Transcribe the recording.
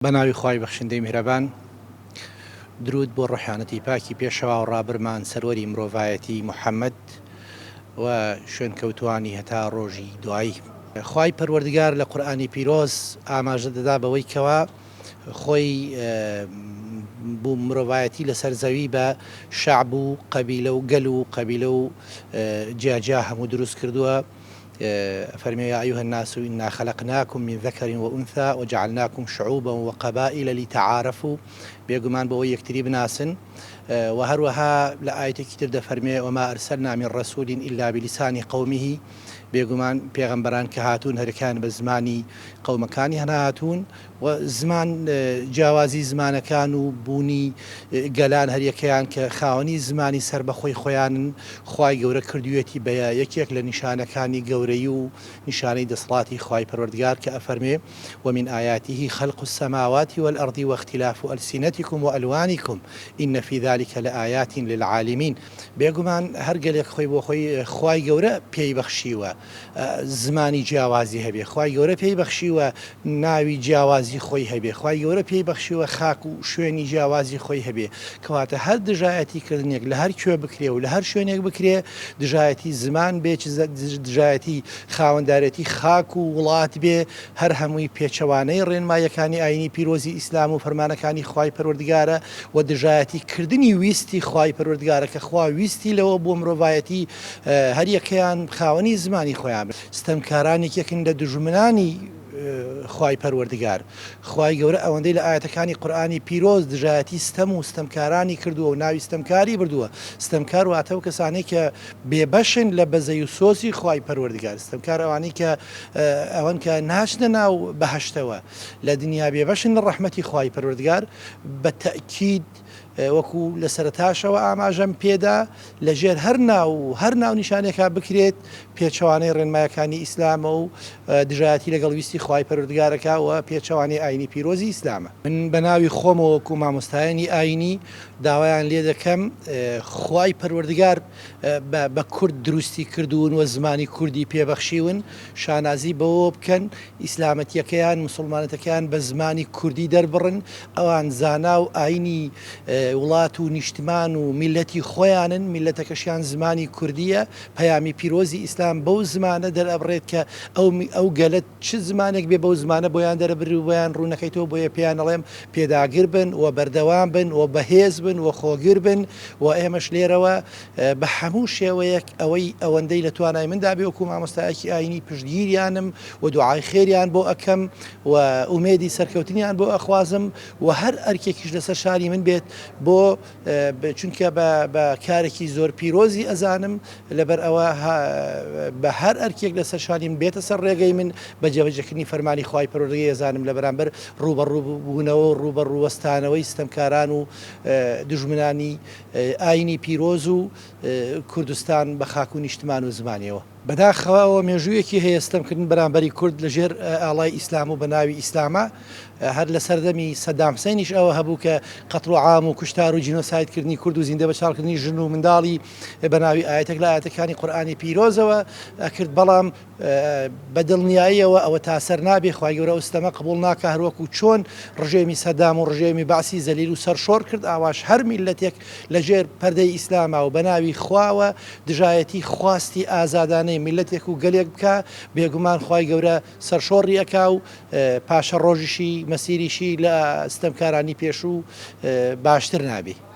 بە ناوی خوای بەخشندەی میهرەبان. دروود بۆ ڕۆحیانەتی پاکی پێشەوا و ڕابەرمان سەروەری مرۆڤایەتی محمد و شوێنکەوتووانی هەتا ڕۆژی دوایی. خوای پەروەردگار لە قورئانی پیرۆز ئاماژە دەدا بەوەی کەوا خۆی بو مرۆڤایەتی لەسەر زەوی بە شەعب و قەبیلە و گەل و قەبیلە و جیاجیا هەموو دروست کردووە، فەرمی یا ایها الناس انا خلقناکم من ذکر و انثی و جعلناکم شعوبا و قبائل لتعارفوا بێگومان بۆ ئەوەی یەکتری بناسن و هەروەها لە ئایەتێکی تر دەفەرمێ وما ارسلنا من رسول الا بلسان قومه بێگومان پێغەمبەران کە هاتوون هەرکان بە زمانی قەومەکانیان هاتوون و زمان، جیاوازی زمانەکان و بوونی گەلان هەریەکەیان کە خاوەنی زمانی سەربەخۆی خۆیانن، خوای گەورە کردوویەتی بە یەکێک لە نیشانەکانی گەورەیی و نیشانەی دەسەڵاتی خوای پەروەردگار کە ئەفەرمێ، ومن آیاته خلق السماوات والارض واختلاف السنتکم والوانکم ان فی ذلک لآیات للعالمین بێگومان هەر گەلێک خۆی بۆ خۆی خوای گەورە پێی بەخشیوە زمانی جیاوازی هەبێ خوای گەورە پێی بەخشیوە ناوی جیاوازی خۆی هەبێ خوای گەورە پێی بەخشیوە خاک و شوێنی جیاوازی خۆی هەبێ کەواتە هەر دژایەتی کردنێک لە هەر کوێ بکرێ و لە هەر شوێنێک بکرێ دژایەتی زمان بێ چ دژایەتی خاوەندارێتی خاک و وڵات بێ هەر هەمووی پێچەوانەی ڕێنماییەکانی ئاینی پیرۆزی ئیسلام و فەرمانەکانی خوای پەروەردگارە و دژایەتی کردنی ویستی خوای پەروەردگارە کە خوا ویستی لەوە بووە مرۆڤایەتی هەریەکەیان خاوەنی زمانی خۆیان بن. ستەمکاران یەکێکن لە دوژمنانی خوای پەروەردگار. خوای گەورە ئەوەندەی لە ئایەتەکانی قورئانی پیرۆز دژایەتی ستەم و ستەمکارانی کردووە و ناوی ستەمکاری بردووە. ستەمکار واتە ئەو کەسانەی کە بێبەشن لە بەزەی و سۆزی خوای پەروەردگار. ستەمکار ئەوانەی کە ئەوەن کە ناچنە ناو بەهەشتەوە. لە دنیا بێبەشن لە ڕەحمەتی خوای پەروەردگار. بە تەئکید وەکو لە سەرەتاشەوە ئاماژەم پێدا، لە ژێر هەر ناو و هەر ناونیشانێکا بکرێت، پێچەوانەی ڕێنمایەکانی ئیسلامە و دژایەتی لەگەڵ ویستی خوای پەروەردگارەکە و پێچەوانەی ئاینی پیرۆزی ئیسلامە. من بە ناوی خۆمەوە وەکو مامۆستایانی ئاینی داوایان لێ دەکەم خوای پەروەردگار بە کورد دروستی کردوون و زمانی کوردی پێ بەخشیون، شانازی بەوەوە بکەن، ئیسلامەتیەکەیان موسڵمانەتەکەیان بە زمانی کوردی دەربڕن، ئەوان زانا و ئاینی وڵات و نیشتمان و میللەتی خۆیانن، میللەتەکەشیان زمانی کوردیە، پەیامی پیرۆزی ئیسلام بەو زمانە دەرئەبڕێت کە ئەو ئەو گەلە چ زمانێک بێ بەو زمانە بۆیان دەرەبری و بۆیان ڕوونەکەیتەوە، بۆیە پێیان ئەڵێم پێداگر بن و بەردەوام بن و بەهێز بن و خۆگر بن و ئێمەش لێرەوە بە هەموو شێوەیەک ئەوەی ئەوەندەی لە توانای مندا بێ وەکو مامۆستایەکی ئاینی پشتگیریانم و دوعای خێریان بۆ ئەکەم و ئومێدی سەرکەوتنیان بۆ ئەخوازم و هەر ئەرکێکیش لەسەر شانی من بێت بۆ چونکە بە کارێکی زۆر پیرۆزی ئەزانم لەبەر ئەوە بە هەر ئەرکێک لەسەر شانی من بێتە سەر ڕێگەی من بە جێبەجێکردنی فەرمانی خوای پەروەردگاری ئەزانم لە بەرامبەر ڕووبەڕووبوونەوە و ڕووبەڕووەستانەوەی ستەمکاران و دوژمنانی ئاینی پیرۆز و کوردستان بە خاک و نیشتمان و زمانیەوە. بەداخەوە ئەوە مێژوویەکی هەیە ستەمکردن بەرامبەری کورد لە ژێر ئاڵای ئیسلام و بە ناوی ئیسلامە هەر لە سەردەمی سەدام حسینیش ئەوە هەبوو کە قەتڵ و عام و کوشتار و جینۆساید کردنی کورد و زیندە بەچاڵکردنی ژن و منداڵی بە ناوی ئایەتێک لە ئایەتەکانی قورئانی پیرۆزەوە ئەکرد بەڵام بە دڵنیاییەوە ئەوە تاسەر نابێ، خوای گەورە ئەو ستەمە قبوڵ ناکا، هەروەکو چۆن ڕژێمی سەدام و ڕژێمی بەعسی زەلیل و سەرشۆڕ کرد، ئاواش هەر میللەتێک لە ژێر پەردەی ئیسلاما و بە ناوی خواوە دژایەتی خواستی ئازادانەی میللەتێک و گەلێک بکا، بێگومان خوای گەورە سەرشۆڕی ئەکا و پاشەڕۆژیشی مەسیریشی لە ستەمکارانی پێشوو باشتر نابێ.